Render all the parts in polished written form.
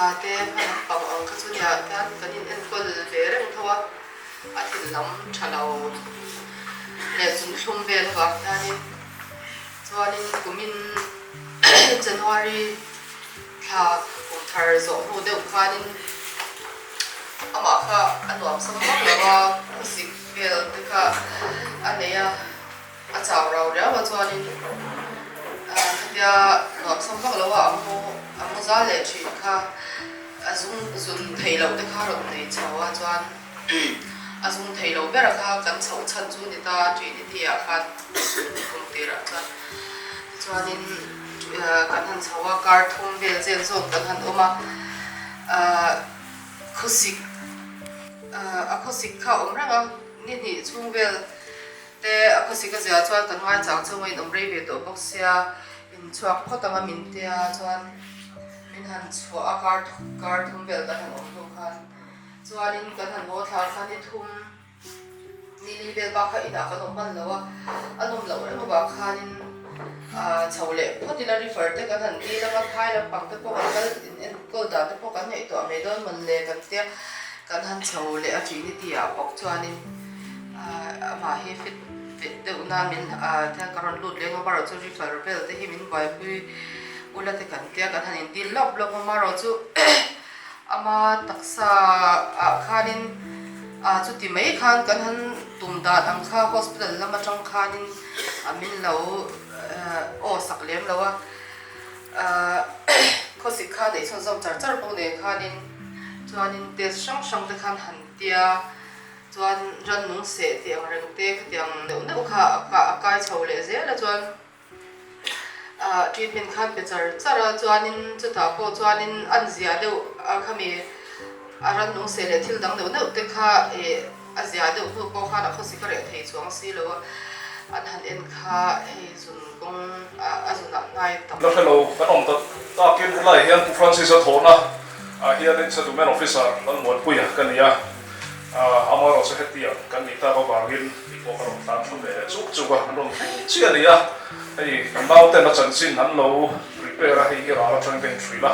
thla te hman pang ang kha chu nia hian kan in enkawl ve reng tho a, a thin lam tha lo leh zunthlum vel avang hianin chuanin kumin January thla kum thar zawh hnu deuh khanin amah kha a nuam sam vak lo a, khawsik vel te kha a nei a. A chau rau riau a chuanin khatia nuamsam vak lo a mu a mu zal leh thin kha a zung zun thei loh te kha rawn nei chho a chuan a zung thei lo ber kha kan chhoh chhan chu ni ta Trinity ah khan kum tirah chuan tichuanin kan han chho a kar thum vel zen zawn kan han awm a khawsik a khawsik kha a awm reng a ni hnih chhung vel. Te a khawsik a zia chuan kan ngai chang chauh a inawm rei ve tawh bawk sia, inchhuak phawt anga min tia chuan min han chhuah a kar kar thum vel kan han awm hnu khan chuanin kan han haw thla khan ni thum ni li vel bak kha inah kan awm hman lo a, a nawm loh reng avang khanin ah chho leh phawt ila refer te kan han dil anga phai lampang te pawh kan kal in enkawl dan te pawh kan ngaihtuah mai dawn mawn le kan tia kan han chho leh a Trinity ah bawk chuanin. Amah hi fit fit deuh na min thian ka rawn lut leng a marawh chu refer vel te hi min buaipui ula te kan tia kan han inti lawp lawp a marawh chu ama taksa ah khanin chuti mai khan kan han tum dan ang kha hospital lam atang khanin min lo aw sak lem lo a khawsik kha neih chhunzawm char char bawk nen khanin chuanin test hrang hrang te khan han tia. Chuan rannung seh tih ang reng te khatiang neuh neuh kha a kai chho leh zel a chuan ah treatment khan pe char char a chuanin chutah pawh chuanin an zia deuh a khami a rannung seh leh thil dang neuh neuh te kha ih a zia deuh hnu pawh khan a khawsik a reh thei chuang si lo a an han en kha hei zun kawng a zunah hnai tam. La hrelo kan awm tak takin helai hian Pu Francis-a thawhna ah hianin Settlement Officer Lalmuanpuia ka ni a. Amaherawh chu hetiang kan nih tak avangin mi pawh ka rawn tlan thla ve leh chuk chuk a, an rawn thleng chiah a ni a. Hei kan nauten a chanchin an lo prepare a, hei hi ral atangin ka inhrilh a,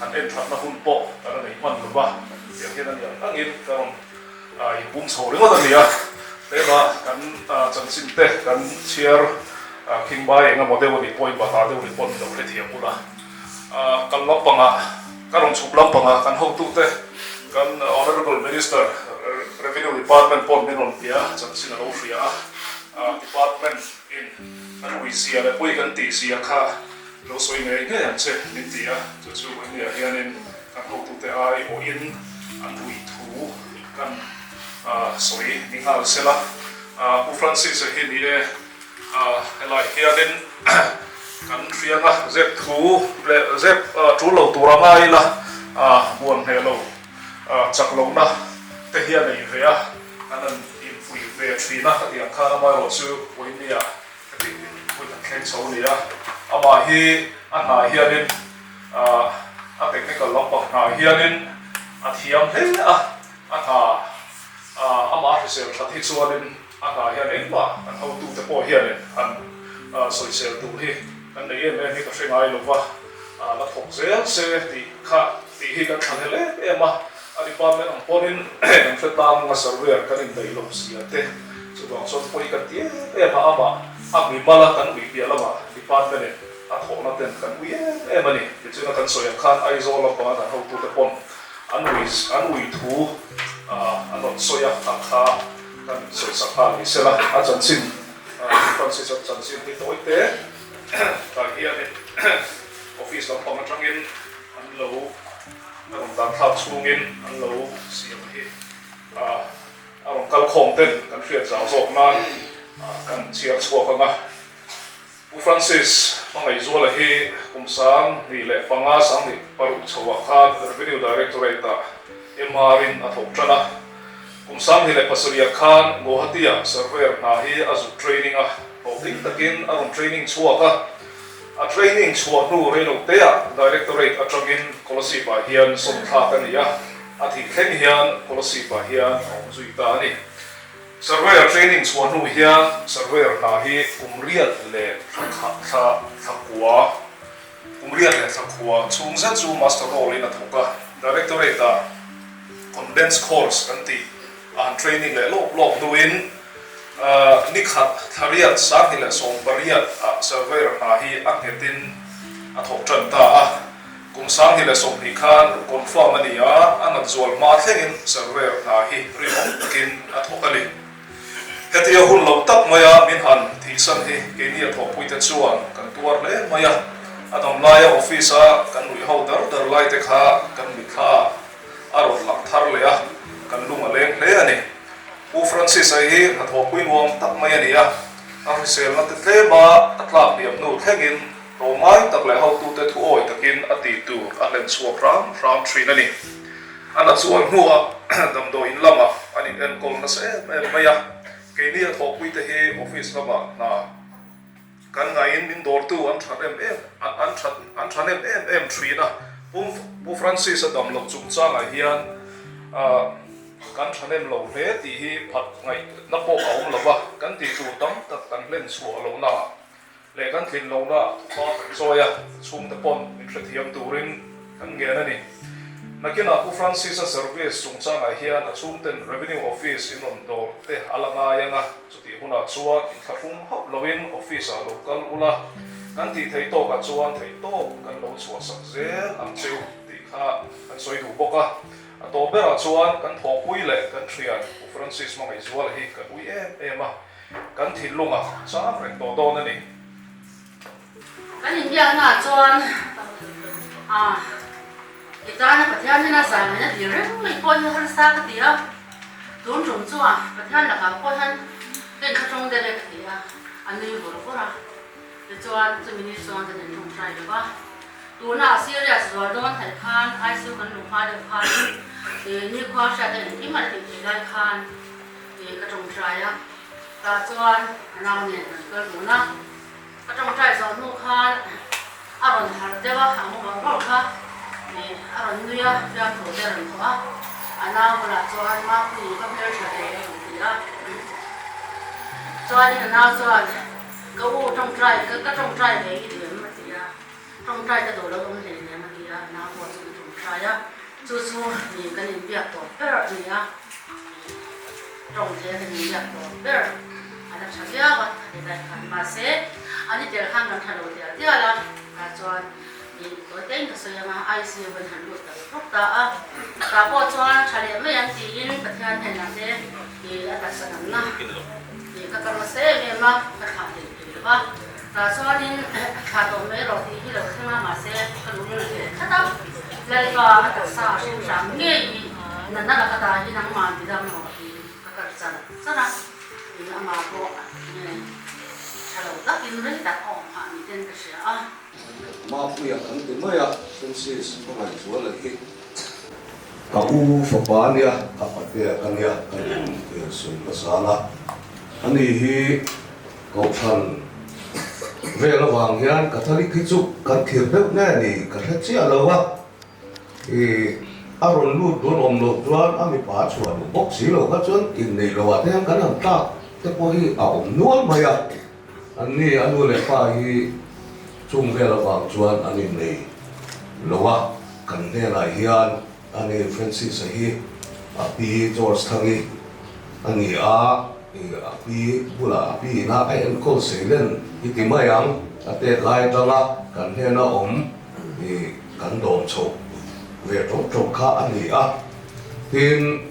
han en thatna hun pawh ka la nei hman lo va, tiang hian a ni ang angin ka rawn inpum chho ringawt a ni a. Tlema kan chanchin te kan chhiar khingbai eng emaw deuh a nih pawhin bahlah deuh nih pawh ni lo hrethiam ula. Kal lampangah ka rawn chhuk lampangah kan hotute kan Honourable Minister Revenue Department pawh min rawn bia a, chanchin a lo hria a, Department in kan ui zia leh pawi kan tih zia kha lo sawi ngei ngei ang che min ti a, chu chu India hianin kan hotute ai awhin an ui thu kan sawi ni nghal sela. Pu Francis-a hi ni e. Helai hianin kan hrianga zep thu leh zep tul lo tur a ngai ila buan hneh lo chak lohna te hi a nei ve a, kan han inpui ve thin a, khatiang khan amaherawh chu Pawimia heti pui kan thleng chho a ni a, amah hi a hnah hianin a technical lampang hnah hianin a thiam hle a, a hna amah a hrisel that hi chuanin. A hnah hian engmah an hotute pawh hianin an sawisel tur hi kan nei em em hi ka hre ngai lo va, la thawk zel se tih kha tih hi kan thlanel em em a, a department ang pawhin kan hre tlang a surveyor kan indaih lo zia te chuvang chuan pawi kan ti em em a, amah a mimal a kan ui piah lamah department in a thawhna ten kan ui em em a ni. Tichuan a kan sawi ang khan Aizawl lampanga kan hotute pawn an ui an ui thu an rawn sawi a, a kha. Kan sawisak nghal ni sela, a chanchin Francis-a chanchin hi tawi te tah hianin office lampang atangin an lo a rawn dan thlak chhungin an lo siam hi a rawn kal khawm ten kan hriat zau zawk nan kan chhiar chhuak ang a. Pu Francis Hmangaihzuala hi kum 15 26 chhoah khan Revenue Directorate-ah MR-in a thawk tan a. Kum 2007 khan Guwahati-ah Surveyor hna hi a zuk training a, hlawhtling takin a rawn training chhuak a. A training chhuah hnu reiloteah Directorate atangin Kolasib-ah hian sawm thlak a ni a, a thih thleng hian Kolasib-ah hian a awm zui ta a ni. Surveyor training chhuah hnu hian Surveyor hna hi kum riat leh thla thla kua, kum riat. riat leh thla khua chhung zet chu master role in a thawk a, Directorate ah Condensed Course kan tih a han training leh lawp lawp hnuin ni khat thla riat 2018 ah Surveyor hna hi a nghetin a thawk tan ta a. Kum 2020 khan confirm a ni a, a nat zual hma thlengin Surveyor hna hi rinawm takin a thawk a ni. Hetia hun lo tak maia min han thihsan hi keini a thawhpuite chuan kan tuar hle mai a, a dam laia office a kan nuih ho dar dar lai te kha kan mitthla a rawn lang thar leh a, kan lung a leng hle a ni. Pu Francis-a hi hnathawhpui nuam tak mai a ni a, a hriselna te tlema a tlak hniam hnu thlengin tlawmngai tak leh hotute thuawi takin a tih tur a hlen chhuak hram hram thin a ni. A na chuan hnuah damdawi in lamah an in enkawl nasa em em mai a, keini a thawhpuite hi office lamah hna kan ngaihin min dawrtu an that em em an that an tha nem em em thin a, Pu Pu Francis-a dam loh chungchangah hian kan tha nem lo hle tih hi phat ngaihna pawh a awm lo va, kan tih tur tam tak kan hlen chhuah lohnaah Leh kan tlin lohna thupa kan chawi a, chhungte pawn min hrethiam turin kan ngen a ni. Nakinah Pu Francis-a service chungchangah hian a chhungten Revenue Office in rawn dawr te a la ngai ang a, chutih hunah chuan inthlahrung hauh loin Office-ah lo kal ula, kan tih theih tawkah chuan theih tawp kan lo chhuahsak zel ang cheu tih kha kan sawi duh bawk a. A tawp berah chuan kan thawhpui leh kan thian Pu Francis Hmangaihzuala hi kan ui em em a. Kan thinlungah chang reng tawh dawn a ni. Kan inbiaknaah chuan ah i tana Pathian hian a zahmena dil reng mai pawh hi harsa ka ti a, tun tum chuan Pathian lakah pawh hian ka inthlahrung deuh e ka ti a, a nui vur vur a. Tichuan chumi ni chuan kan inṭawngṭai lo va, tunah serious zual dawn theih khan ICU kan luh hma deuh khanin nikhua hriat a engkim a la tih theih lai khan, Tih ka tawngtai a, tah chuan a nau nen kan kal dun a, ka tawngtai zawh hnu khan a rawn harh deuh a, a mu vawrh vawrh kha ih a rawn nui a, fiamthu te a rawn thawh a, a nau bulah chuan Mapui ka hmeltha ve a rawn ti a, chuanin a nau chuan ka u tawngtai ka tawngtai ve i duh em a ti a, tawngtai ka duh lo awm hleinem a ti a, a nau pawh chu ka tawngtai a, chu chu ih kan inbiak tawp ber a ni a. Tawng thei a kan inbiak tawh ber a la tha viau a, a ti daih khan. Mahse, an i tel khan kan tha lo tial tial a, tah chuan ih tawi tein ka sawi ang a, ICU kan han lut ta rawk ta a. Tah pawh chuan tha leh mai ang tiin Pathian hnenah te ih a taksa damna ih ka kal nasa em em a, ka thlah hlei thei lo va. Tah chuanin thlah tawh mai rawh tih hi lo thleng a, mahse ka luh ngun ve tlat a, Lalpa a taksa a hrim hram ngei hi natna laka ta hi nangmah an ti dam rawh tiin ka kal char char a, in amah pawh nge tha lo takin rei tak a awm phah ni ten ka hria a. Mapuia kan ti mai a, Francis Hmangaihzuala hi ka u fapa a nia, ka patea ka nia, ka kum sawi hmasa la, ani hi Kohhran vel avang hian Catholic hi chu kan thlir deuh nge ni ka hre chiah lo a, ih a rawn lut dawn awm loh chuan a mipa a chhuah duh bawk si lo kha chuan inneih loh ah te hian kan han tlak te pawh hi a awm nual mai a, an ni a nu leh pa hi chung vel avang chuan an innei lo a, kan hnenah hian a ni Francis-a hi a pi George Thangi a ni a. A pi bulah a pi ina a enkawl seilen i ti mai ang, a tet lai atanga kan hnena awm i kan dawm chhoh ve tawp tawp kha a ni a. Tin,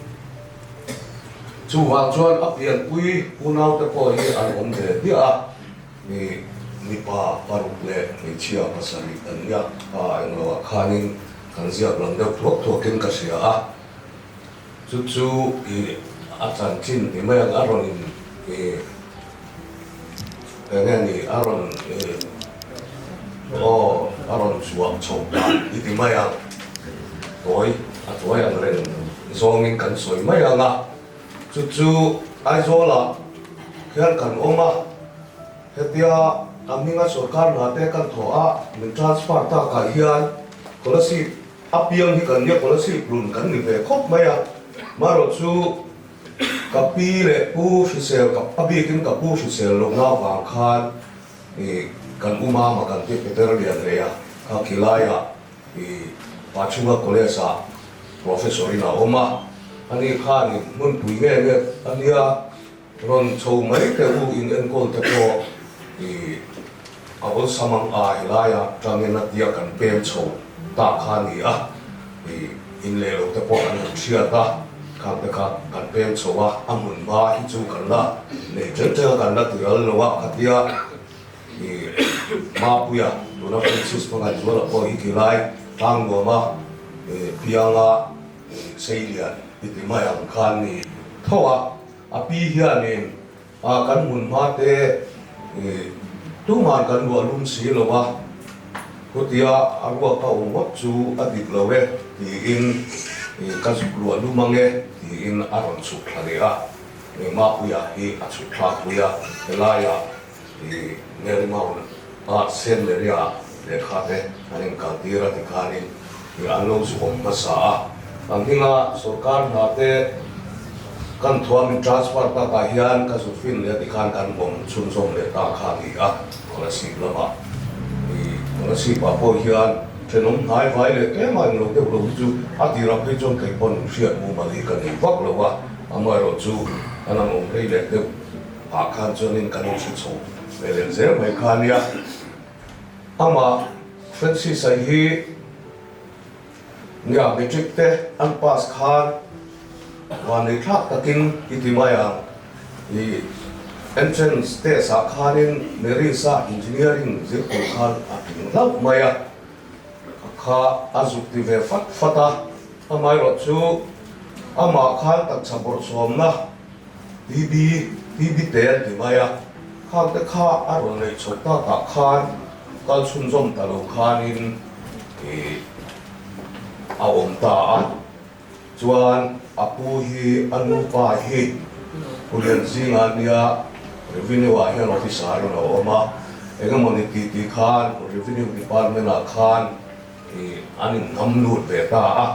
chuvang chuan a pianpui unaute pawh hi an awm ve hmiah a, i mipa paruk leh hmeichhia pasarih an nia, pa engloah khanin kan ziak lam deuh thuak thuakin ka hria a. Chu chu i a chanchin ti mai ang a rawn in i eng nge ni a rawn i aw a rawn chhuah chhoh dan i ti mai ang tawi a tawi ang reng zawngin kan sawi mai ang a chu chu Aizawlah hian kan awm a hetia a hminga sorkar hna te kan thawh a min transfer takah hian Kolasib A piang hi kan nia Kolasib run kan ni ve khawp mai a, marawh chu ka pi leh pu hrisel ka a bikin ka pu hrisel lohna avang khan ih kan u mama kan pi Peter Lian rei a. kha khilaiah i Pachhunga College ah Professor in a awm a, ani khanin hmunpui nge nge a nia rawn chho mai teh u in enkawl te pawh i a awlsam ang a helaiah tangin a tia kan pem chho ta kha a ni a, i in leh lo te pawh an han hriat a, khang te kha kan pem chho a, a hmun hma hi chu kan la nei ṭeng ṭeng a kan la ti ral lo a khatia. I Mapuia tuna Francis Hmangaihzuala pawh hi khilai tlang nuama pianga seilian i ti mai ang khan ni tho a, a pi hianin kan hmun hma te tuman kan luah lum si lo a, chutia a ruak a awm ngawt chu a dik lo e tiin ka zuk luah lum ange tiin a rawn chhuk thla leh a, Mapuia hi a chhuk thlakpui a, helaiah I Mary Mount a Saint Mary ah lehkha te an inkal tir a tikhanin i an lo zu awm hmasa a. Ang hminga sorkar hna te kan thuam in transfer takah hian ka zu fin leh tikhan kan awm chhunzawm leh ta kha a ni a, Kolasib lamah. I Kolasib ah pawh hian thenawm hnai vai leh tlem a englo deuh lo hi chu a tirah phei chuan kei pawn hriat mumal hi ka nei vak lo a, amaherawhchu an han awm rei leh deuh. Ah khan chuanin kan inhre chho ve leh zel mai kha a nia. Amah Francis-a hi nia matric te an pass khan vanei thlak takin i ti mai ang. I entrance test ah khanin Mary's-a engineering zir tur khan a tling hlauh mai a. Kha a zuk ti ve fat fat a. Amaherawhchu amah khan taksa bawrhsawmna TB, TB te an ti mai a, khang te kha a rawn neih chho takah khan kal chhunzawm ta lo khanin ih a awm ta a, chuan a pu hi a nupa hi Pulian zingah nia Revenue ah hian officer a lo awm a, engemawni tih tih khan Revenue Department ah khan ih an inhnam lut ve ta a,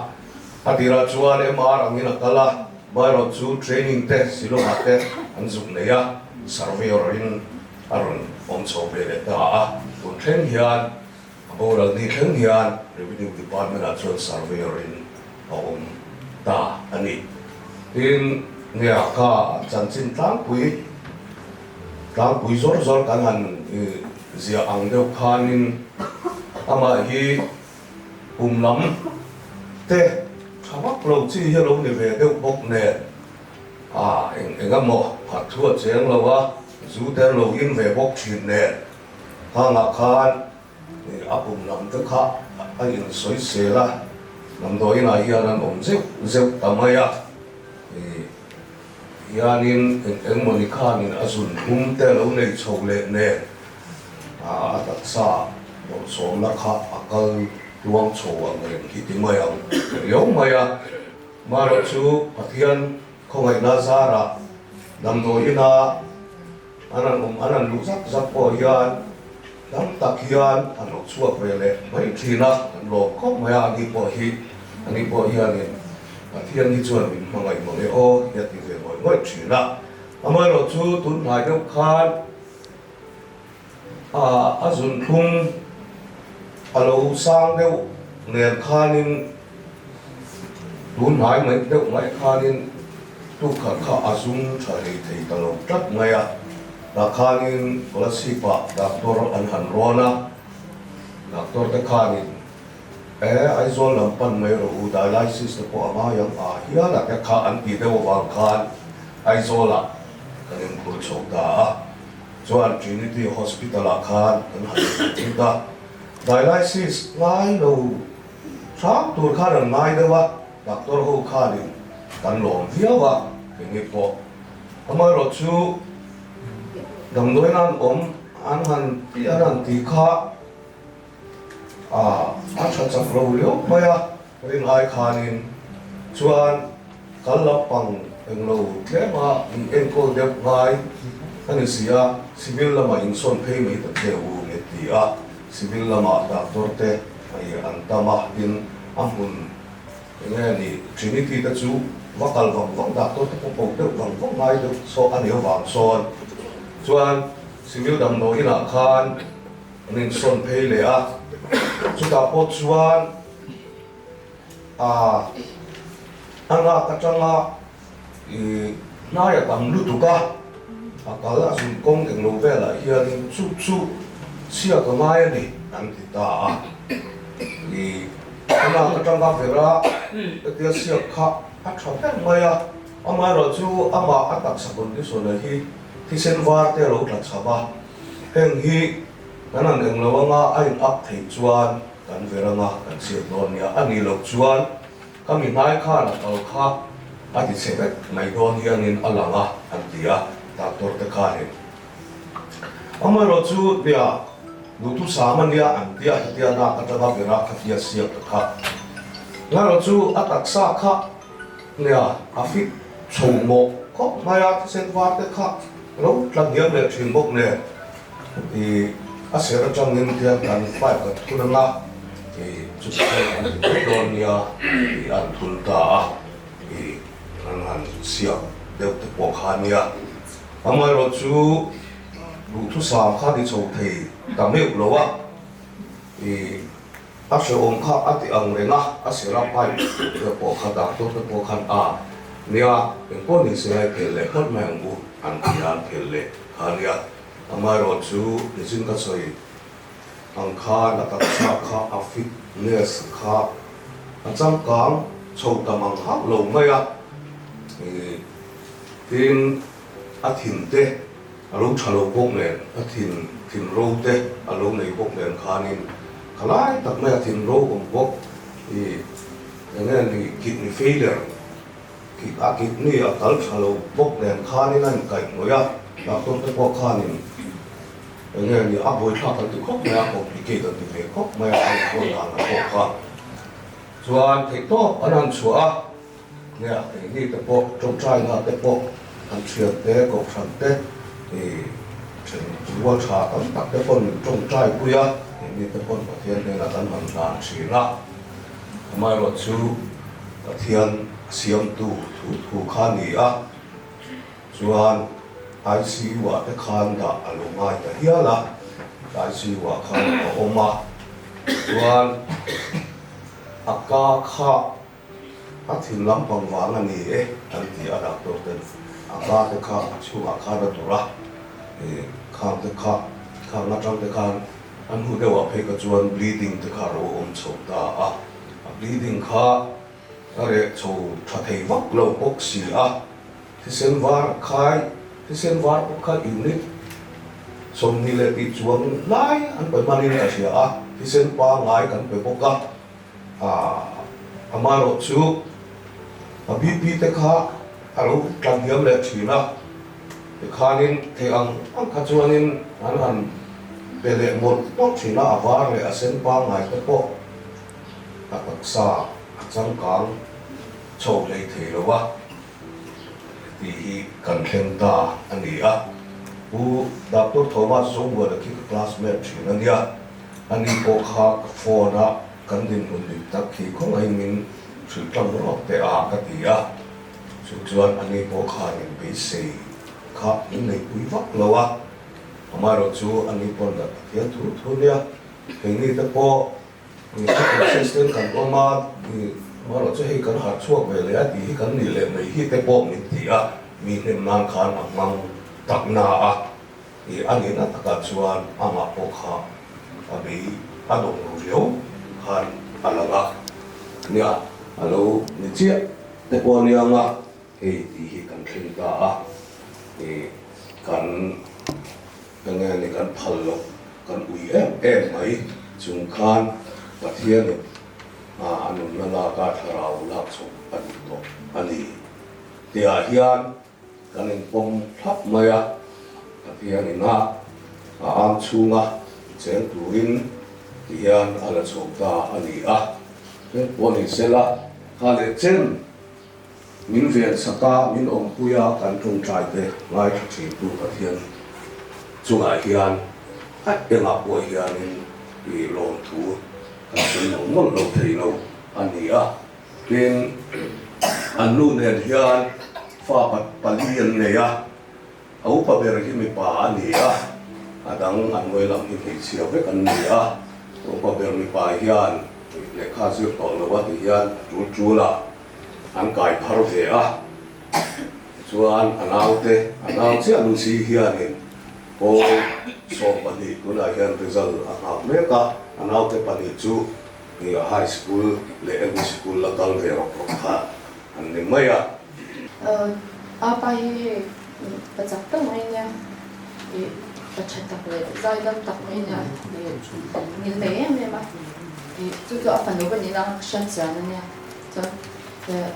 a tirah chuan MR angin a kal a. Maherawh chu training te Shillong-ah te an zuk nei a, surveyor in a rawn awm chho ve leh ta a. Tun thleng hian a boral ni thleng hian Revenue Department-ah chuan surveyor in a awm ta a ni. Tin, nge kha chanchin tlangpui tlangpui zawr zawr kan han ziah ang deuh khanin amah hi Kum lam te tha vak lo chi hi a lo ni ve deuh bawk nen a eng eng emaw khat thu a cheng lo a, zu te an lo in ve bawk thin nen hangah khan a kum lam te kha a insawi sel a, damdawiin ah hian an awm zeuh zeuh ta mai a, ih hianin eng eng mawni khanin a zun hum te a lo nei chho leh nen. A taksa bawlhsawmna kha a kal tluang chho ang reng hi ti mai ang riau mai a. Marawh chu Pathian khawngaihna zarah damdawi ina an han awm an han luh zak zak pawh hian dam tak hian an lo chhuak ve leh mai thin a, an lawm khawp mai a, ani pawh hi ani pawh hianin Pathian hi chuan min hmangaih mawle aw hi a ti ve ngawih ngawih thin a. Amaherawh chu tunhnai deuh khan A zunthlum a lo sang deuh nen khanin tun hnai mai deuh mai khanin tukhat kha a zum tha hlei thei ta lo tlat mai a, tah khanin Kolasib-ah doctor an han rawn a, doctor te khanin e Aizawl lam pan mai rawh u dialysis te pawh a ngai ang a hial a te kha an tih deuh avang khan Aizawlah kan inphur chho ta a, chuan Trinity Hospital ah khan kan han inphur ta. Dialysis ngai lo hram tur khan an ngai deuh a, doctor ho khanin kan lawm viau a, keini pawh. Amaherawh chu damdawi nan awm an han tih an han tih kha a tha chak lo riau mai a. Ringai khanin chuan kal lampang englo tlema in enkawl deuh ngai a ni si a, civil lamah insawn phei mai ta che u nge ti a, civil lamah doctor te hei an tam a, tin a hmun enge ni Trinity te chu va kal vang vang doctor te pawh ko deuh vang vang ngai deuh saw a ni avang sawn chuan civil damdawi inah khan. An insawn phei leh a, chutah pawh chuan a a lak atanga ih hnai a tam lutuk a, a kal a zun kawng englo velah hianin chu chu chhia ka ngai a ni an ti ta a, ih a lak atanga vera hetia siak kha a tha ber mai a, amaherawhchu amah a taksa condition ah hi thisen var te a lo tla chho a. Heng hi kan han eng lo anga a in up theih chuan kan ver anga kan chhiat dawn nia, a nih loh chuan ka mi hnai khan a kal kha a ti chhe vek mai dawn hianin a lang a an ti a, doctor te khanin amaherawh chu nia duhthusam a nia an tia hetia nak atanga vera khatia siak ta kha ngarawh chu a taksa kha nia a fit chho mawh khawp mai a thisen var te kha Lo tla hniam leh thin bawk nen i a ser atangin tiang kan pipe kan thun anga i chuti chuan kan ti mai dawn nia i an thun ta a i an han siam deuh te pawh kha nia. Amaherawh chu duhthusam kha ni chho thei ta meuh lo a i a hrehawm kha a ti ang reng a, a sera pipe te pawh kha doctor te pawh khan a nia engpawh ni se lai phelh leh phawt mai ang u an ti a, an phelh leh kha nia. Amaherawh chu nichin ka sawi ang khan a taksa kha a fitness kha a changkang chho tam ang hauh lo mai a, ih tin a thin te A lo tha lo bawk nen, a thin thin ro te a lo nei bawk nen khanin kha lai tak mai a thin ro awm bawk i eng nge ni kidney failure a kidney a kal tha lo bawk nen khanin a inkaih hnawih a, doctor te pawh khanin eng nge ni a buaithlak an ti khawp mai a, complicate an ti ve khawp mai a, a inkawl dan a pawh kha chuan theihtawp an han chhuah a. Nia, keini te pawh tawngtaina te pawh kan thian te, kohhran te, ih then rual tha tam tak te pawn min tawngtai pui a, keini te pawn Pathian hnenah kan han hlan thin a. Amaherawh chu Pathian a siamtu thu thu kha a ni a, chuan ICU ah te khan dah a lo ngai ta hial a, ICU ah khan a awm a, chuan a ka kha A thin lampang vang a ni e an ti a, doctor ten a ka te kha a chhungah khan a dur a, ih khang te kha khang atang te khan an hnu deuhah phei kha chuan bleeding te kha a lo awm chho ta a, a bleeding kha a reh chho tha thei vak lo bawk si a, thisen var khai thisen var pawh kha unit 20 leh tih chuang lai an pe hmanin ka hria a, thisen pangngai kan pe bawk a. Amaherawh chu a BP te kha a lo tla hniam leh thin a, tikhanin thei ang ang kha chuanin an han pe leh mawlh mawlh thin a, a var leh a sen pangngai te pawh a taksa a changkang chho hlei thei lo a tih hi kan thleng ta a ni a. Pu Doctor Thomas Zomuana khi ka classmate thin a nia. Ani pawh kha ka phone a, kan dinhmun dik tak hi khawngaihin min hrilh tlang rawk teh a ka ti a, chu chuan ani pawh khan in beisei kha min neihpui vak lo a, amaherawh chu ani pawn dah Pathian thu thu nia, keini te pawh consistent kan awm a, amaherawh chu hei kan harh chhuak ve leh a tih hi kan nih leh mai hi te pawh min ti a, mi hnem nan khan a hmang tak na a. I a nihna takah chuan amah pawh kha a bei a dawng lo riau khan a lang a, nia a lo ni chiah te pawh a niang a, hei tih hi kan thleng ta a, i kan eng nge ni kan phal loh kan ui em em mai chung khan Pathianin a nunna laka thlarau lak chho a duh tawh a ni tihah hian Kan inpawm thlap mai a, Pathian ina a am chhunga cheng turin ti hian a la chho ta a ni a. Engpawh ni sela, kha leh chen min ven chak a, min awmpui a, kan tawngtai te ngaithla thintu Pathian chungah hian a engah pawh hianin i lawmthu kan sawi mawlh mawlh lo thei lo a ni a. Tin, an nu nen hian fa pali an nei a, a upa ber hi mipa a ni a. A dang an ngawi lam hi hmeichhia vek an ni a, upa ber mipa hian lehkha zir tawh lo a ti hian a tul tul a, an kai phar ve a. Tichuan a naute, a nau chiah Lucy hianin pawl 12 tunah hian result a nghak mek a, a naute pahnih chu high school leh ME school la kal ve rawk rawk kha an ni mai a. Apa hi hei pa chak tak mai nia, ih pa tha tak leh zai dam tak mai nia, ih ngil nei em em a, ih chu chu a fanu ka nihna ang ka hriat chian a nia, chuan eh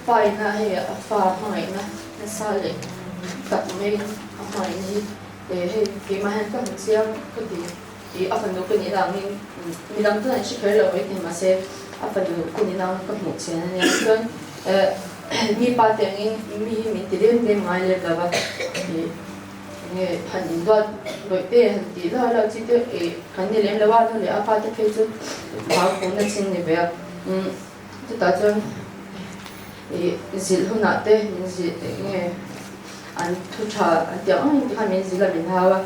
pa ina hei a fa hmangaihna nasa leh tak mai a hmangaihna hi eh hei keimah hian ka hmu chiang ka ti. Ih a fanu ka nihna angin midang chuan an hre kher lo mai thei mahse a fanu ka nihna ang ka hmuh chian a nia. Chuan eh mi pa te angin mi hi min ti lem lem ngai lem lo va, ih enge han induat bawih te han tih lau lau chi te ih kan ni lem lo a, nu leh a pa te phei chu hau pawhna chin ni ve a. Umm chutah chuan ih zilh hunah te min zilh enge an thu tha an tih ang angin tikhan min zilh a min hau a.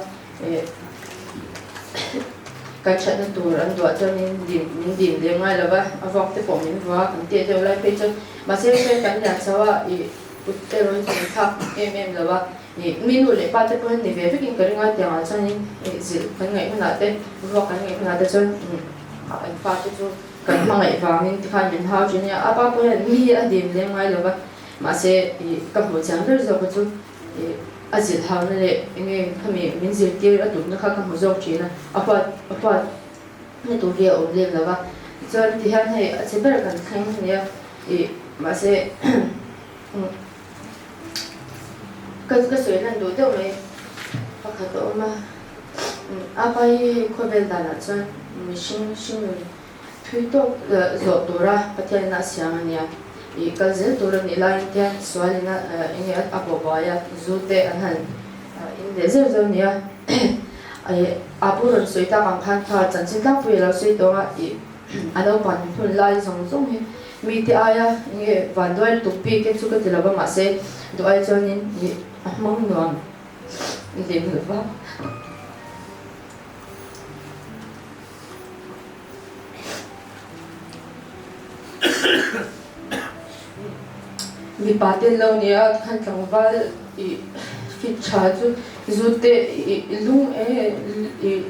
Kan thatna tur an duah chuan min dim min dim lem ngai lo va, a vawk te pawh min vua kan tih deuh lai phei chuan mahse hei kan lian chho a ih kut erawh hi chu min thlak em em lo va, ih mi nu leh pa te pawh hian ni ve vekin ka ring a tiangah chuanin ih zilh kan ngaih hunah te vuak kan ngaih hunah te chuan an fa te chu kan hmangaih vangin tikhan min hau thin a, a pa pawh hian mi a dim lem ngai lo va, mahse ih ka hmuh chiang ber zawk chu. A zilh hauna leh enge khami min zirtir a tumna kha ka hmu zawk thin a, a huat a huat na tur hi a awm lem lo va. Tichuan tihian hei a che ber kan thleng a nia ih mahse ka ka sawi hlan duh deuh mai pakhat a awm a, a pa hi hei khawvel danah chuan mihring hringnun Thui tawk zawh tura Pathian ina a siam a nia. Ih kal zel tur a nih laiin khian sual ina eng nge a bawh buai a, zu te an han in leh zeuh zeuh a nia. Ih a pu rawn sawi tak ang khan kha chanchin tlangpui a lo sawi tawng a, ih a naupan hun lai zawng zawng hi mite aia eng nge vanduai lutuk bik e chu ka ti lo va mahse duh ai chuanin ih a hmang nuam lem lo va. Mipa te lo nia khan tlangval ih fit tha chu zu te ih lung e ih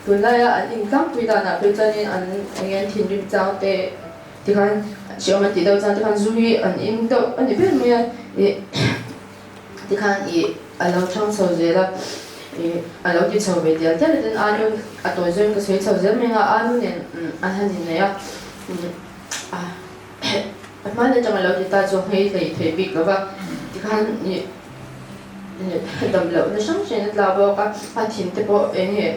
tunlaia an intlangpui danah phei chuanin an eng nge an thinrim chang te tikhan hreawm an tih deuh chuan tikhan zu hi an in deuh a ni ber mai a ih. Tikhan ih a lo thang chho zel a, ih a lo ti chho ve tial tial a, tin Anu a tawi zawin ka sawi chho zel mai a, Anu nen an han inneih a, a a hma atang a lo ti ta chu nghei hlei thei bik lo va, tikhan ih dam lohna hrang hrangin a tla bawk a, a thin te pawh eng nge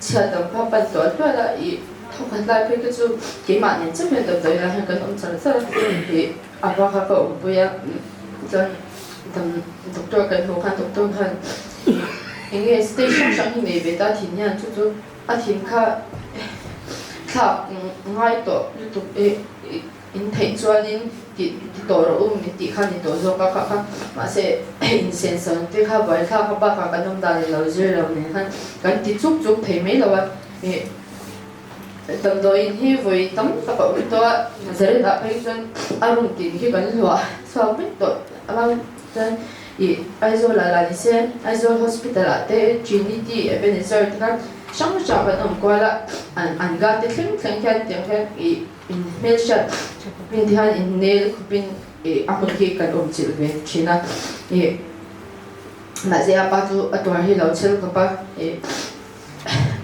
chhiat lam kha a pan tual tual a, ih thawkhat lai phei te chu keimah nen chiah hian damdawi lai hian kan awm char char a, ih a hma kha ka awmpui a. Chuan dam doctor kan hmuh khan doctor khan eng nge stage hrang hrang hi nei ve ta thin hian chu chu a thin kha thlak ngai tawh lutuk e in theih chuanin ti ti tawh rawh u min tih kha ni tawh zawk a kha kha mahse insen sawn te kha buai thlak a bakah kan awm dan ilo zir lo nen khan kan ti chuk chuk thei mai lo a ih Damdawiin hi vawi tam tak a awm tawh a, Nazareth ah phei chuan a room tin hi kan hluah chhuak vek tawh avang chuan ih Aizawl ah lah ni se Aizawl hospital ah te Trinity Ebenezer te khan hrang hrang kan awm kual a, an an ga te thleng thleng hian tiang hian ih in hmelhriat tha khawpin ti hian in nel khawpin ih a hmun hi kan awm chilh ve thin a, ih mahse a pa chu a tuar hi lo chhel khawp a ih.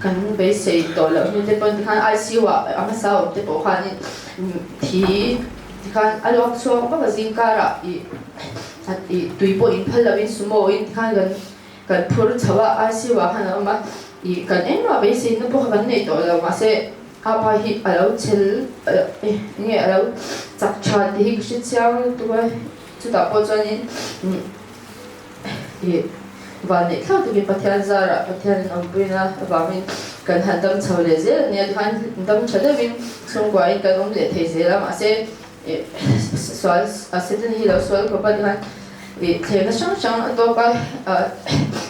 Kan beisei tawh loh hnu te pawn tikhan ICU ah a hmasa awm te pawh khanin thi tikhan a luak chhuak vak a zing karah ih ih tui pawh in phal loin sumo in tikhan kan kan phur chho a ICU ah khan a awm a ih kan engmah beisei na pawh kha kan nei tawh lo mahse a pa hi a lo chhel eng nge a lo chak tha tih hi ka hre chiang lutuk a chutah pawh chuanin. Ih vanneih thlak takin Pathian zarah Pathian in awmpuina avangin kan han dam chho leh zel a nia tikhan dam tha deuhin chhungkuain kan awm leh thei zel a mahse ih sual a Satan hi lo sual khawp a tikhan ih thlemna hrang hrang a tawk a ah.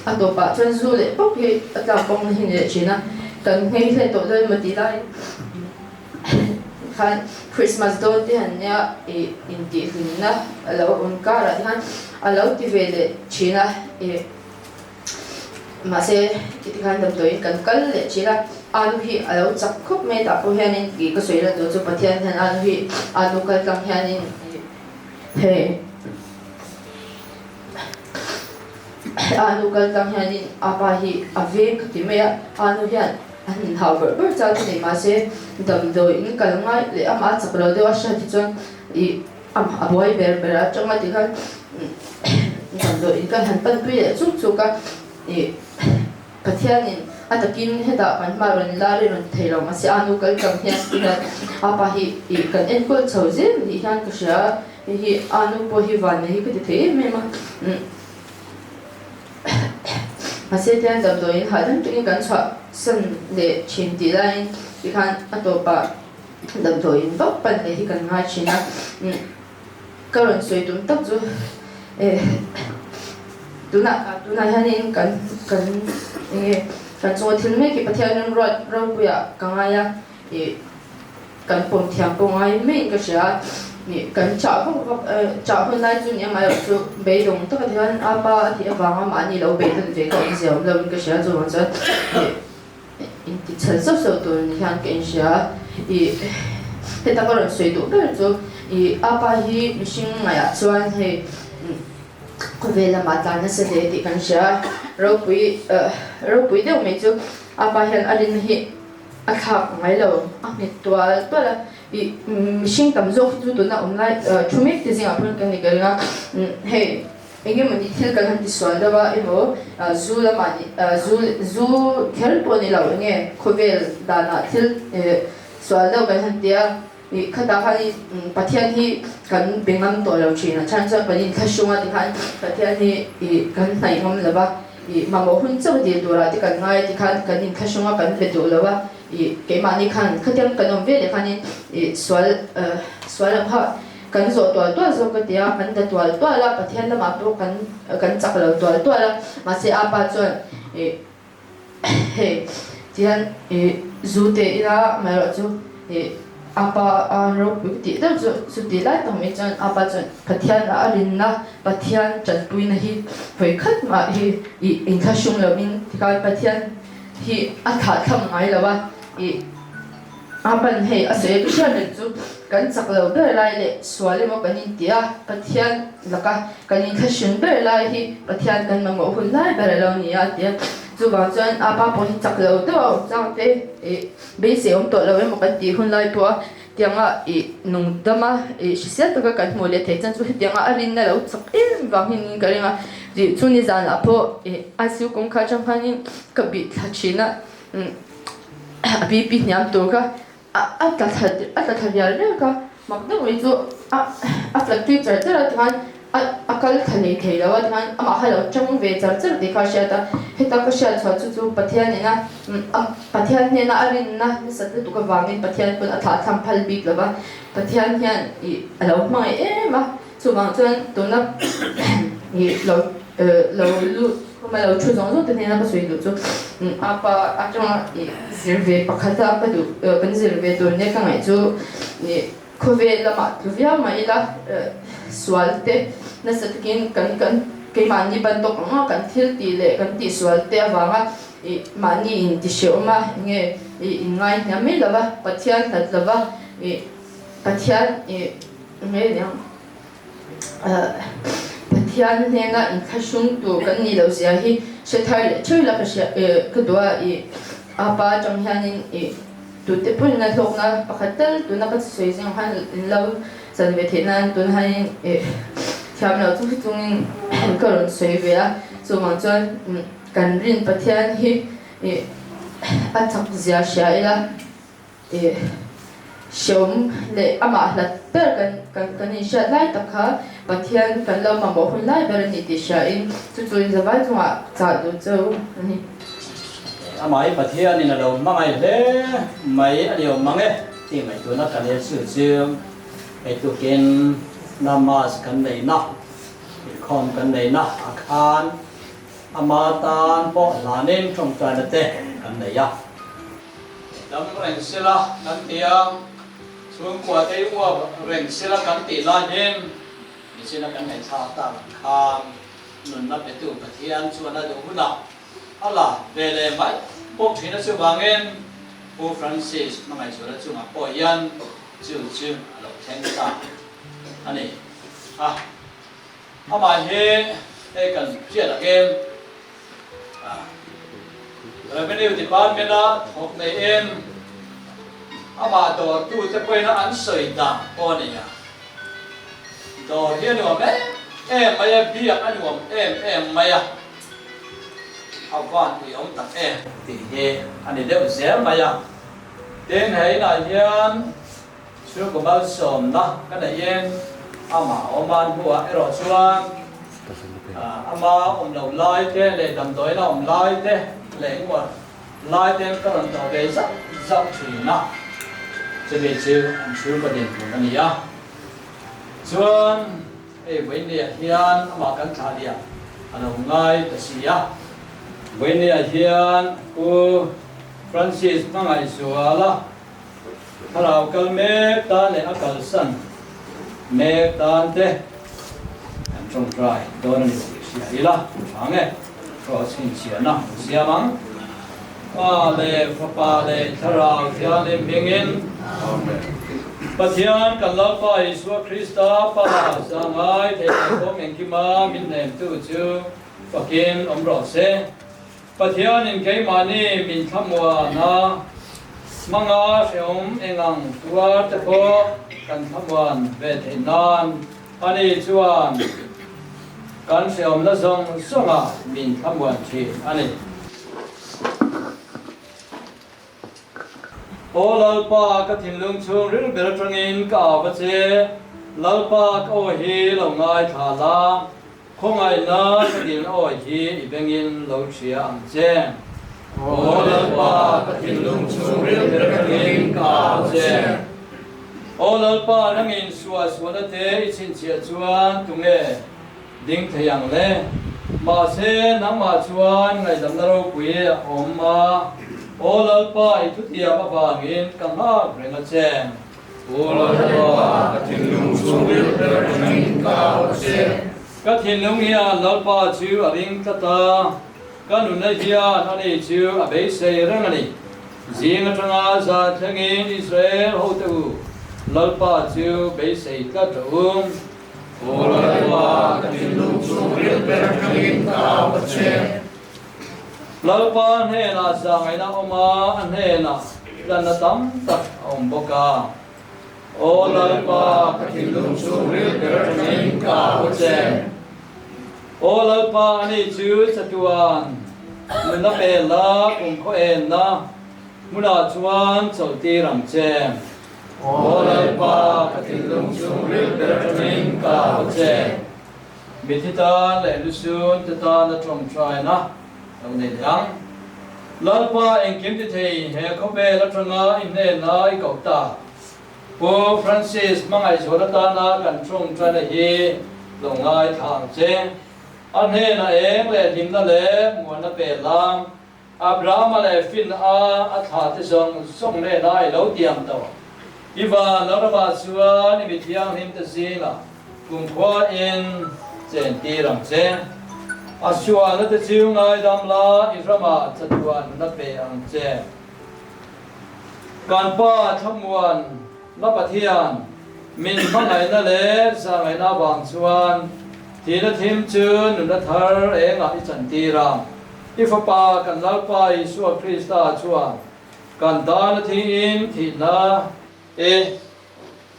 a tawpah chuan zu leh bawk hi a tlak bawk na hi ni leh thin a, kan nghei hlen tawh dawn emaw tih laiin khan Christmas dawn te han nia ih intihhlimna a lo awm karah te khan a lo ti ve leh thin a ih. Mahse, titi khan damdawiin kan kal leh thin a, Anu hi a lo chak khawp mai tah pawh hianin tih ka sawi lan tur chu Pathian hian Anu hi Anu kal tlang hianin hei Anu kal tlang hianin apa hi a veng ka ti mai a, Anu hian a hnin hau ber ber chang chu nei mahse damdawiin kal ngai leh amah a chak lo deuh a hriat hi chuan ih A buai ber ber atanga tikhan damdawiin kan han panpui leh chuk chuk a, ih Pathianin a takin hetah kan hma rawn la ri rawn thei lo mahse a nu kal tang hian hian a pa hi ih kan enkawl chho zel ni hian ka hria a, hei hi a nu pawh hi van nei hi ka ti thei em em a, mahse tihian damdawiin hahdam takin kan chhuah san leh thin tih laiin tikhan a tawpah. Damdawiin vak pan leh hi kan ngai thin a, ka rawn sawi tum tak chu eh tunah tunah hianin kan kan enge kan chunga thil mek hi Pathian remruat ropuiah ka ngai a, ih kan pawm thiam pawh ngai maiin ka hria a, ih kan chah vak vak chah hun lai chu ni amaherawh chu beidawng taka ti hian a pa a tih avanga mahni lo beidawng ve ka awmzia awm loin ka hria chuvang chuan ih. Inti chhel sauh sauh tur ni hian ka inhria a, ih heta ka rawn sawi duh ber chu ih apa hi mihring ngaihah chuan hei khawvel lamah tlan nasa hle tih kan hria a, ropui ropui deuh mai chu apa hian a rinna hi a thlak ngai lo, a nghet tual tual a, ih mihring tam zawk hi chu tuna awm lai thu mek te zingah pawhin kan ni ka ring a, hei. Eng emawni thil kan han tisual deuh a emaw zu lamah ni zu zu kher pawh ni lo enge khawvel danah thil sual deuh kan han ti a ih khatah khan i Pathian hi kan be ngam tawh lo thin a chhan chuan kan inthlahrung a tikhan Pathian hi ih kan hnaih ngam lo va ih mamawh hun chauh dil turah te kan ngai a tikhan kan inthlahrung a kan be duh lo a ih keimahni khan khatiang kan awm veleh khanin ih sual sual ang kha Kan zawh tual tual zawk ka ti a, kan da tual tual a, Pathian lamah pawh kan kan chak lo tual tual a, mahse a pa chuan ih hei tihian ih zu te ila amaherawh chu ih a pa a ropui ka tih deuh chu chuti lai tak mai chuan a pa chuan Pathian a rinna Pathian tanpuina hi hawi khat mah hi ih inthlahrung lovin tikhan Pathian hi a thlah thlam ngai lo a ih A pan hei a sawi a hriat reng chu kan chak lo ber lai leh sual emaw kan inti a, Pathian laka kan inthlahrun ber lai hi Pathian kan mamawh hun lai ber a lo ni a a ti a. Chuvang chuan a pa pawh hi chak lo deuh a awm chang te ih beisei awm tawh lo emaw kan tih hun lai pawh a tianga ih nung dama ih hrisel taka kan hmuh leh theih chuan chu hetianga a rinna lo chak em vang hian ka ring a. Tih chu nizanah pawh ih ICU kawngkhar atang khanin ka bih thla thin a. A BP hniam tur kha a tla thla a tla thla rial rial kha mak deuh mai chu a a tla tui char char a tikhan a a kal thla leh thei lo a tikhan amah kha a lo tang ve char char tih kha a hriat a heta ka hriat chhuah chu chu Pathian ina Pathian hnena a rinna nasat lutuk avangin Pathian pawn a thlah thlam phal bik lo va Pathian hian ih a lo hmangaih em a chuvang chuan tuna ih lo lo lut Khawma lo thu zawng zawng te hnena ka sawi duh chu apa atanga ih zir ve pakhat a ka duh kan zir ve tur nia ka ngaih chu ih khawvel lamah tlu viau mah ila sual te nasa takin kan kan keimahni ban tawk ang a kan thil tih leh kan tih sual te avanga ih mahni in ti hrehawm a enge ih in ngai hniam mai lova Pathian hlat lova ih Pathian ih enge niang. Pathian hnena inthlahrung tur kan nih loh zia hi hre thar leh theuh ila ka hria ka duh a ih a pa atang hianin ih tute pawhin a hlawkna pakhat tal tuna ka sawi zing khan in lo chan ve theih nan tun hianin ih thiam loh chu chungin ka rawn sawi ve a chuvang chuan kan rin Pathian hi ih a chak zia hria ila. Ih hreawm leh amah hlat ber kan kan kan inhriat lai tak kha Pathian kan lo mamawh hun lai ber a ni tih hriain chu chu inzavai chungah chah duh chu a ni. Amah hi Pathianin a lo hmangaih hle mai a ni awm mang e tih ngaihtuahna ka lel chu chu hei tukin namaz kan neihna, inkhawm kan neihna ah khan. Ama tan pawh hlanin tawngtaina te kan nei a. Dam reng sela kan ti a, chhungkua te uap reng sela kan tih laiin michina kan ngaihthlak tak ang khan nunna petu Pathian chuan a duh hunah a la ve leh mai bawk thin a. Chuvangin Pu Francis hmangaihzuala chungah pawh hian chu chu a lo thleng ta a ni a. Amah hi hei kan hriat angin Revenue Department-a thawk neiin amah dawrtute pawhin an sawi dan pawh a ni a. Dawr hi a nuam em em mai a, biak a nuam em em mai a, a van uiawm tak em tih hi a ni deuh zel mai a. Tin, hei inah hian Chhungkaw malsawmna ka neihin amah awm an hmuh ah erawh chuan ama awm lo lai te leh damdawiin a awm lai te leh engemaw lai te ka rawn tawh ve zauh zauh thin a, chumi chu an chhungkaw dinhmun a ni a. Chuan hei Vawinia hian amah kan thlah liam a lo ngai ta si a. Vawinia hian Pu Francis Hmangaihzuala Thlarau kal mek tan leh a kalsan mek tan te kan tawngtai dawn a ni tih hria ila tha nge Kraws chhinchhiahna an siam ang. Pa leh Fapa leh Thlarau Thianghlim hmingin Amen. Pathian kan Lalpa Isua Krista Pa zangai thei leh kawng engkima min hnemtu chu fakin awm rawh se. Pathianin keimahni min thlamuan a, hmanga hrehawm engang tuar te pawh kan thlamuan ve theih nan ani chuan kan hrehawmna zawng zawnga min thlamuan thin a ni. Aw Lalpa, ka thinlung chhung ril ber atangin ka au va che, Lalpa ka aw hi lo ngaithla la, Khawngaihna ka dil awi hi i bengin lo hria ang che. Aw Lalpa, ka thinlung chhungril ber atangin ka au che. Aw Lalpa, nangin suah suahna te i chhinchhiah chuan tunge ding thei ang le? Mahse, nangmah chuan ngaihdamna ropui a awm a. Aw Lalpa, i thutiam avangin ka nghak reng a che. Aw Lalpa, ka thinlung chhungril ber atangin ka au a che. Ka thinlung hian Lalpa chu a ring tlat a, ka nunna hian ani chu a beisei reng a ni. Zing atanga zan thlengin Israel hote u, Lalpa chu beisei tlat rawh u. Aw Lalpa, ka thinlung chhungril ber atangin ka au a che. Lalpa hnenah zahngaihna a awm a, a hnenah tlanna tam tak a awm bawk a. Aw Lalpa, ka thinlung chhungril ber atangin ka au che. Aw Lalpa, ani chu chatuan nuna pe la, kumkhaw enna hmunah chuan chawlhtir ang che. Aw Lalpa, ka thinlung chhungril ber atangin ka au che. Mithi tan leh lusun te tana tawngtaina lo nei leh ang. Lalpa engkim ti thei he khawvel atanga i hnena i koh ta. Pu Francis hmangaihzual atana kan tawngtaina hi lo ngaithla ang che. A hnena eng leh hlimna leh muanna pe la. Abrahama leh Fin a a thla te zawng zawng nena i lo tiam tawh. I van lo ramah chuan i mi thianghlim te zingah kumkhua in chen tir ang che. A sualna te chu ngaidam la i ramah chatuan na pe ang che. Kan Pa thlamuan na Pathian min hmangaihna leh zahngaihna avang chuan thihna thim chu nunna thar engah i chantir ang. I Fapa kan Lalpa Isua Krista chuan kan dana thiin thihna e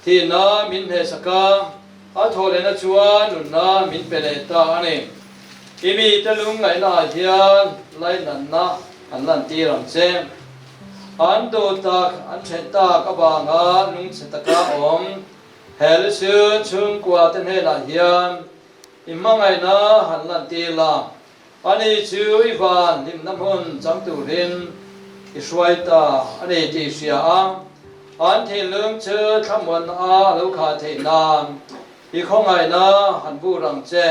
thihna min hnehsak a, a thawhlehna chuan nunna min pe leh ta a ni. I mite lungngaihnaah hian lainatna an lantir ang che. An duh tak, an then tak avanga lungchhe taka awm he Lusun chhungkuate hnenah hian i hmangaihna han lantir la. Ani chu i van hlimna hmun chang turin i hruai ta a ni tih hria a, an thinlung chu thlamuanna a lo khah theih nan i khawngaihna han bur ang che.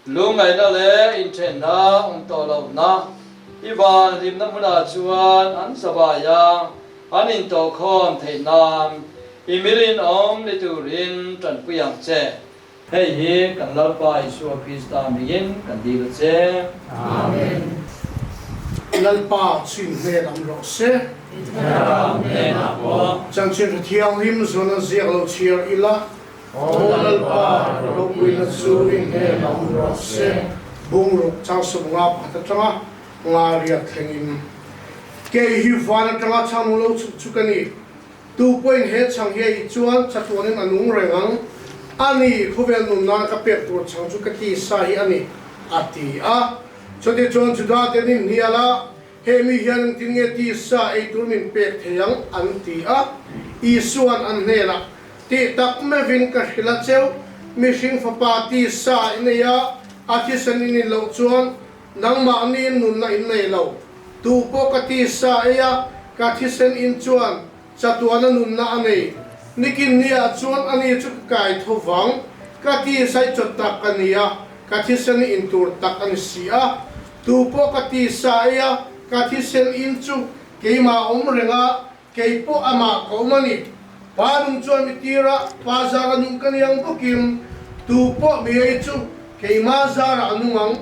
Lungngaihna leh inthenna awm tawh lohna i van hlimna hmunah chuan an zavai a, an intawhkhawm theih nan i mirinawm ni turin tanpui ang che. Hei hi kan Lalpa Isua Krista hmingin kan dil a che. Amen. Lalpa chin hmel ang rawh se. Thlarau hnenah pawh. Chanchin hre thianghlim zawn an ziak lo chhiar ila. Aw Lalpa, ropuina chu i hmel ang rawh se. Bungruk chang sawmnga pakhat atanga nga riat thlengin. Kei hi van atanga chhang lo chhuk chu ka ni. Tu pawhin he chhang hi a ih chuan chatuanin a nung reng ang. A ni, khawvel nun nan ka pek tur chhang chu ka ti sa hi a ni, a ti a. Chutichuan Juda te nin hnial a, He mi hian engtin nge ti sa ei tur min pek thei ang? an ti a. Isua'n an hnenah, Tih tak meuhin ka hrilh a cheu, mihring fapa ti sa i nei a, a thisen i nin loh chuan Nangmahniin nunna in nei lo. Tu pawh ka tisa ei a, ka thisen in chuan chatuana nunna a nei. Nikin niah chuan ani chu ka kai tho vang. Ka tisa i chawt tak ka ni a, ka thisen i in tur tak a ni si a. Tu pawh ka tisa ei a, ka thisen in chu keimah awm reng a, kei pawh amah ka awm a ni. Pa nung chuan mi tir a, pa zara nung ka ni ang bawkin tu pawh mi ei chu keimah zarah a nung ang.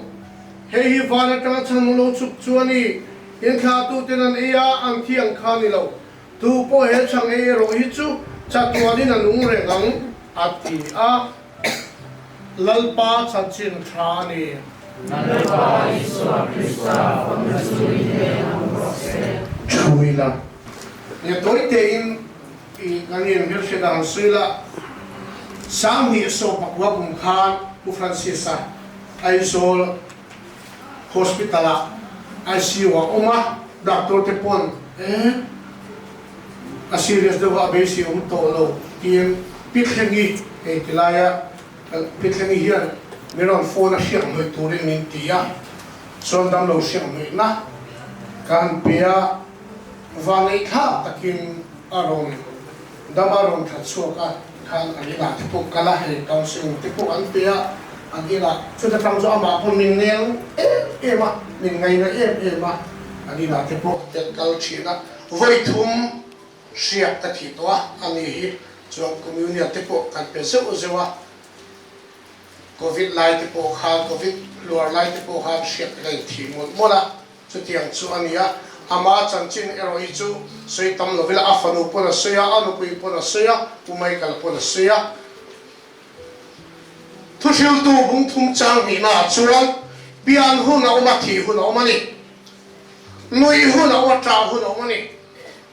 Hei hi van atanga chhan lo chhuk chu a ni. Inthlahtuten an ei a, an thi ang kha a ni lo. Tu pawh he chhang ei erawh hi chu chatuanin a nung reng ang, a ti a. Lalpa chanchin tha a ni. Lalpa Isua Krista famna chu i hnen ang rawh se. Chhui la. Nge tawi tein i kan in hmelhriat ang sawi la, 2014 kum khan Pu Francis-a Aizawl Hospital-ah ICU-ah awm a, doctor te pawn eh a serious deuh a, a beisei awm tawh lo tiin Pi Thlengi hei ti laia Pi Thlengi hian min rawn phone a hriak hnawih turin min ti a, chuan damlo hriak hnawihna ka han pe a, vanneih thlak takin a rawn dam a rawn that chhuak a, khan an inah te pawh kal a, hei counselling te pawh an pe a, an inah chuta tang chu amah pawh min nel em em a, min ngaina em em a, an inah te pawh kan kal thin a, vawi thum hriak ka thih tawh a, ani hi chuan communion te pawh kan pe zeuh zeuh a, covid lai te pawh khan covid luar lai te pawh khan hriak ka inthih mawlh mawlh a. Chutiang chu a ni a, ama chanchin erawh hi chu sawi tam lo ila, a fanu pawn a sawi a, a nupui pawn a sawi a, Pu Michael pawn a sawi a. Thuhriltu bung thum chang hnihnaah chuan pian hun a awm a, thih hun a awm a ni. Nuih hun a awm a, ṭah hun a awm a ni.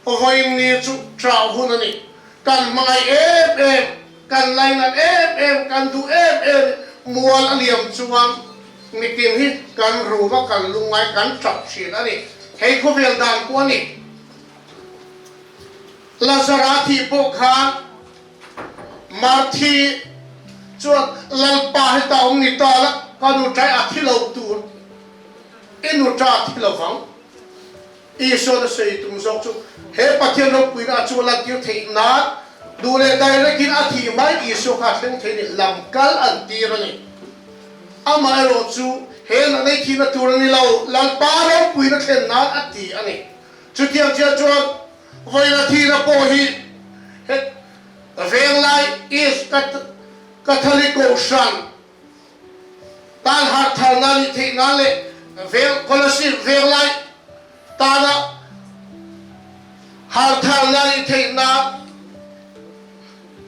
Vawiin ni chu ṭah hun a ni. Kan hmangaih em em, kan lainat em em, kan duh em em mual a liam chuan Mitin hi kan rum a, kan lungngai, kan tap thin a ni. Hei khawvel dan pawh a ni. Lazara thih pawh khan Marthi chuan Lalpa heta awm ni ta la, ka nu ṭai a thi lo tur, i nu ṭa a thi lovang. Isuan a sawi tum zawk chu he Pathian ropuina a chu lantir theih nan duh leh direct in a thih mai Isua kha a thleng thei ni lam kal an tir a ni. Amaherawh chu he natna thihna tur a ni lo, Lalpa ropuina thlen nan a ti a ni. Chutiang chiah chuan vawiina thihna pawh hi he Venglai East Catholic Kohhran, Tan harh tharna nih theih nan leh veng Kolasib venglai tana harh tharna nih theih nan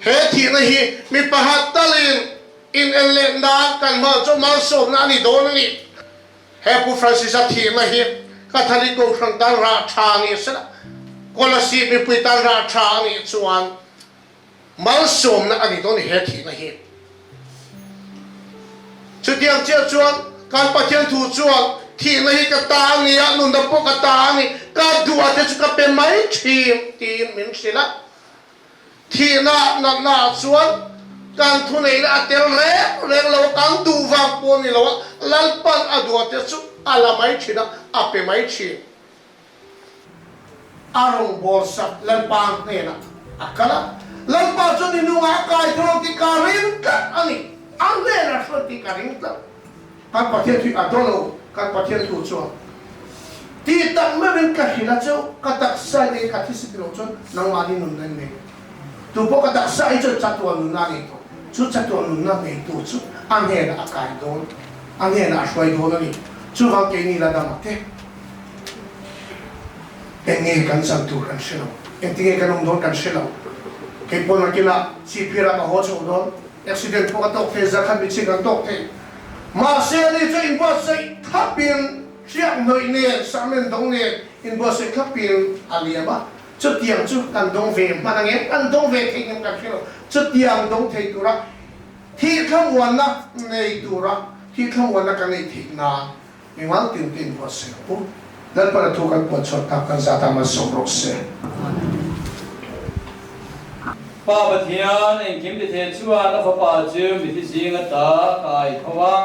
he thihna hi mi pakhat talin in en leh nan kan hmang chu malsawmna a ni dawn a ni. He Pu Francis-a thihna hi Catholic Kohhran tan rah tha a nih sela, Kolasib mipui tan rah tha a nih chuan Malsawmna a ni dawn i he thihna hi. Chutiang chiah chuan kan Pathian thu chuan thihna hi ka ta a ni a, nunna pawh ka ta a ni, ka duh a te chu ka pe mai thin tiin min hrilh a. Thihna natna ah chuan kan thuneihna a tel reng reng lo a, kan duh vang pawh a ni lo a, Lalpan a duh a te chu a la mai thin a, a pe mai thin. A rawngbâwl sak Lalpa hnênah a kal a. Lalpa chu ni nungah a kai thawng tih ka ring tlat a ni. A hnênah hruai tih ka ring tlat. Kan Pathian thu hi a daw lo, kan Pathian thu chuan ti tak meuhin ka hrilh a cheu, ka taksa in ei ka thi si ti lo chuan nangmahni nunna in nei. Tu pawh ka taksa ei chuan chatuan nunna a nei tawh. Chu chatuan nunna neitu chu a hnenah a kai dawn, a hnenah a hruai dawn a ni. Chuvang keini la dam a te. Eng nge kan chan tur kan hre lo, engtinge kan awm dawn kan hre lo. Kei pawn a kila chhipphirah ka haw chho dawn, accident pawh ka tawk thei, zakhat michhing kan tawk thei. Mahse ani chu inbuatsaih thlapin hriak hnawih nen, sahmen dawng nen inbuatsaih thlapin a liam a. Chutiang chu kan dawng ve hman ang em? Kan dawng ve thei ngem kan hre lo. Chutiang dawng thei tura thih thlamuanna nei tura thih thlamuanna kan neih theih nan Mimal tin tin huat se u. Lalpan a thu kan puan chhuak tak kan zat a malsawm rawh se. Pa Pathian engkim ti thei chuan a fapa chu mithi zing ata a kai tho a,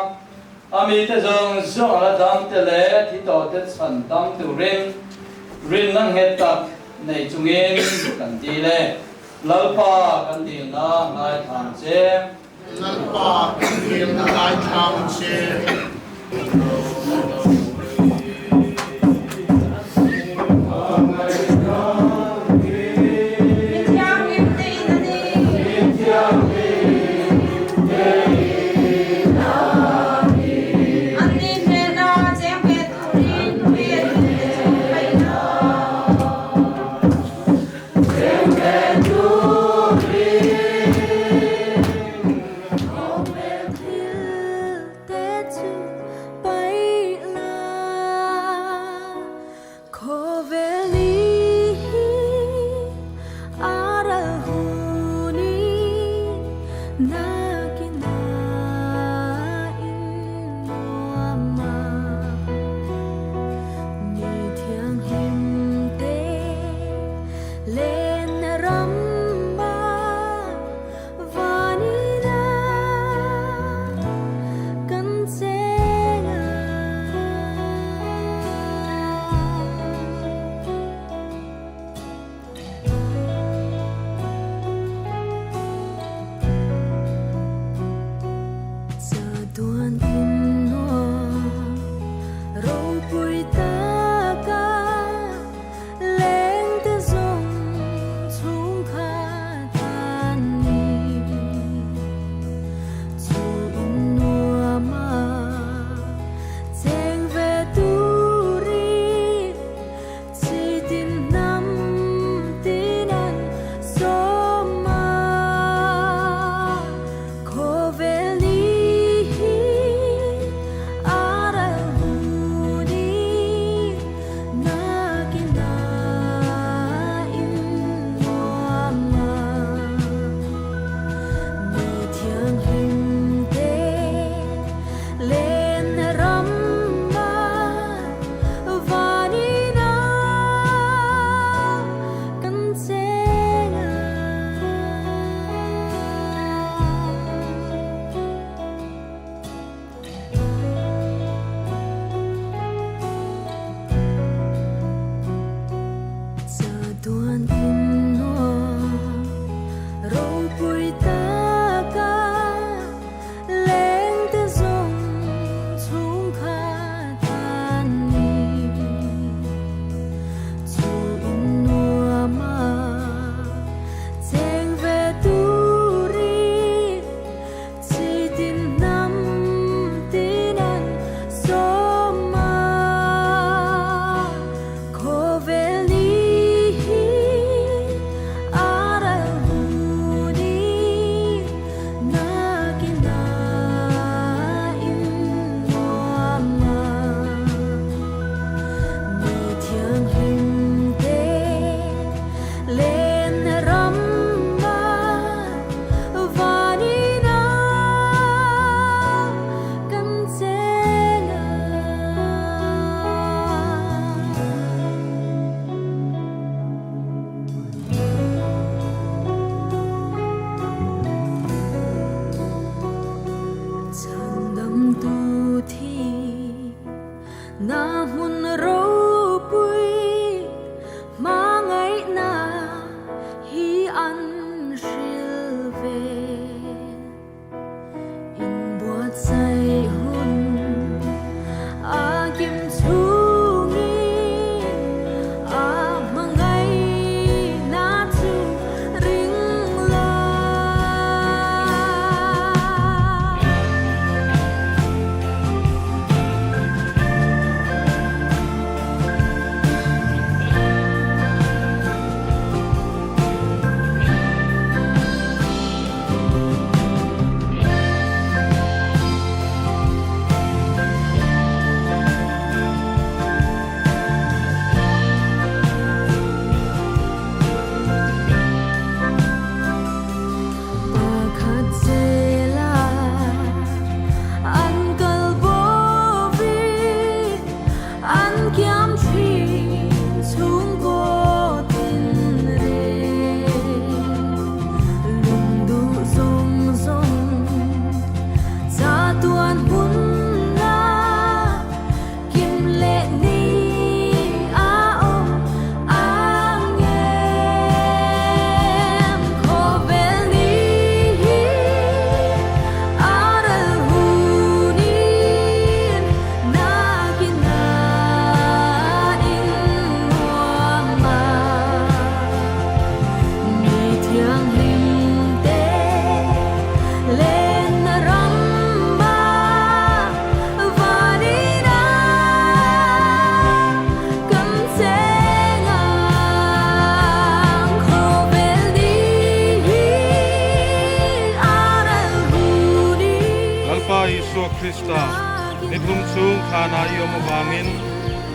a mite zawng zawng a la dam te leh thi tawh te chhan dam turin rinna nghet tak nei chungin kan dil e. Lalpa kan dilna ngaithlang che. Lalpa kan dilna ngaithlang che. Krista, ni thum chhung thlanah i awm avangin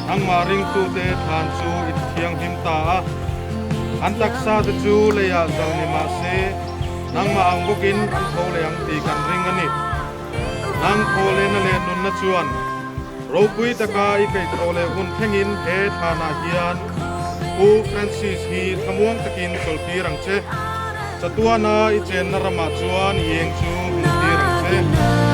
nangmah ringtute thlan chu i tithianghlim ta a. An taksa te chu leiah zal ni mah se, nangmah ang bawkin an tho leh ang tih kan ring a ni. Nang thaw lehna leh nunna chuan ropui taka i kaihthawh leh hun thlengin he thlanah hian Pu Francis hi thlamuang takin chawlhtir ang che. Chatuana i chenna ramah chuan i eng chu hmuhtir ang che.